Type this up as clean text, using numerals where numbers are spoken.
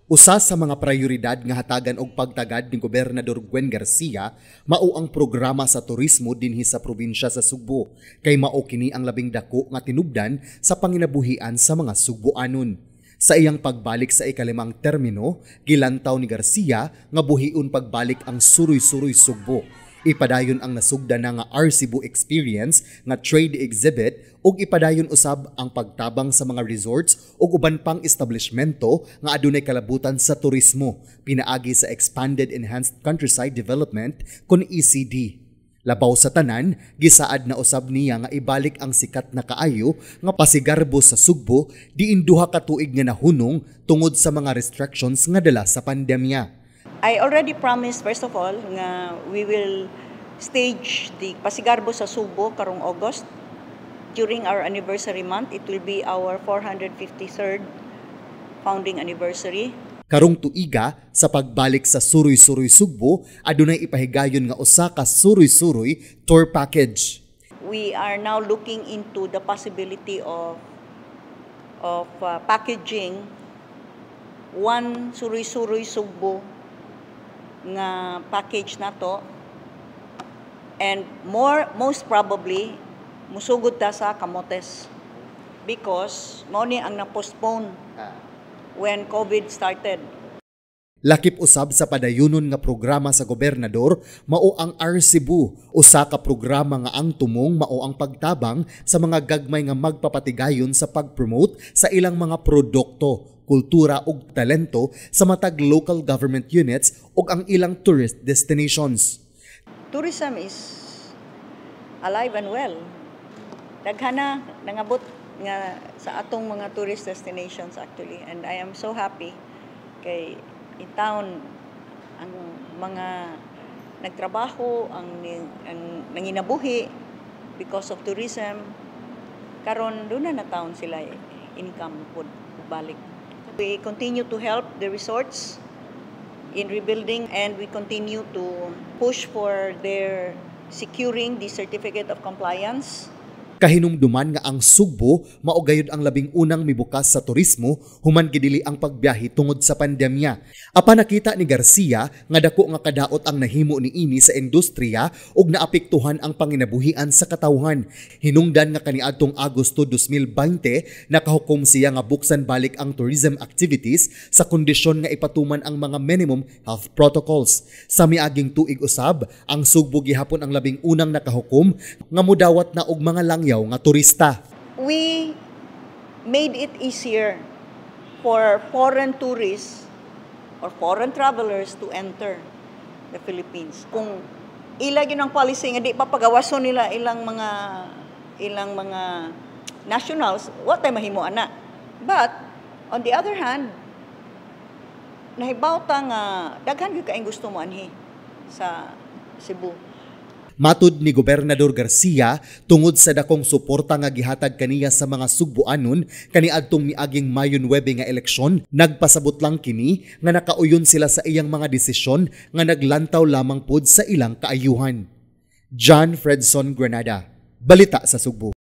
Usa sa mga prioridad nga hatagan og pagtagad ni Gobernador Gwen Garcia mao ang programa sa turismo dinhi sa probinsya sa Sugbo, kay mao kini ang labing dako nga tinubdan sa panginabuhian sa mga Sugboanon. Sa iyang pagbalik sa ikalimang termino, gilantaw ni Garcia nga buhion pagbalik ang Suroy-Suroy Sugbo. Ipadayon ang nasugdan na nga Our Cebu Experience nga trade exhibit ug ipadayon usab ang pagtabang sa mga resorts ug uban pang establishmento nga adunay kalabutan sa turismo pinaagi sa Expanded Enhanced Countryside Development kon ECD. Labaw sa tanan, gisaad na usab niya nga ibalik ang sikat na kaayo nga Pasigarbo sa Sugbo, diin 2 ka tuig nga nahunong tungod sa mga restrictions nga dala sa pandemya. I already promised, first of all, nga we will stage the Pasigarbo sa Sugbo karong August during our anniversary month. It will be our 453rd founding anniversary. Karong tuiga, sa pagbalik sa Suroy-Suroy Sugbo, adunay ipahigayon nga usa ka Suroy-Suroy tour package. We are now looking into the possibility of packaging one Suroy-Suroy Sugbo nga package nato, and more most probably musugod ta sa Camotes because mao ni ang na-postpone when COVID started. Lakip usab sa padayunon nga programa sa gobernador mao ang Our Cebu, usa ka programa nga ang tumong mao ang pagtabang sa mga gagmay nga magpapatigayon sa pag-promote sa ilang mga produkto, kultura ug talento sa matag local government units ug ang ilang tourist destinations. Tourism is alive and well. Daghan na nangabot nga sa atong mga tourist destinations actually, and I am so happy kay in town ang mga nagtrabaho, ang nanginabuhi because of tourism, karon duna na taon sila income pud balik. We continue to help the resorts in rebuilding, and we continue to push for their securing the certificate of compliance. Kahinumduman nga ang Sugbo mao gayud ang labing unang mibukas sa turismo human gidili ang pagbiyahe tungod sa pandemya. Apan nakita ni Garcia nga dako nga kadaot ang nahimo niini sa industriya ug naapektuhan ang panginabuhian sa katawhan. Hinungdan nga kaniadtong Agosto 2020, nakahukom siya nga buksan balik ang tourism activities sa kondisyon nga ipatuman ang mga minimum health protocols. Sa miaging tuig usab, ang Sugbo gihapon ang labing unang nakahukom nga mudawat na og mga langyaw nga turista. We made it easier for foreign tourists or foreign travelers to enter the Philippines. Kung ila gyud ang policy nga di pa pagawason nila ilang mga nationals, wa tay mahimo ana. But on the other hand, nahibaw ta nga daghan gyud kaayong gusto moanhi sa Cebu. Matud ni Gobernador Garcia, tungod sa dakong suporta nga gihatag kaniya sa mga Sugboanon kaniadtong miaging Mayo 9 nga eleksyon, nagpasabot lang kini nga nakauyon sila sa iyang mga desisyon nga naglantaw lamang pod sa ilang kaayuhan. John Fredson Granada, Balita sa Sugbo.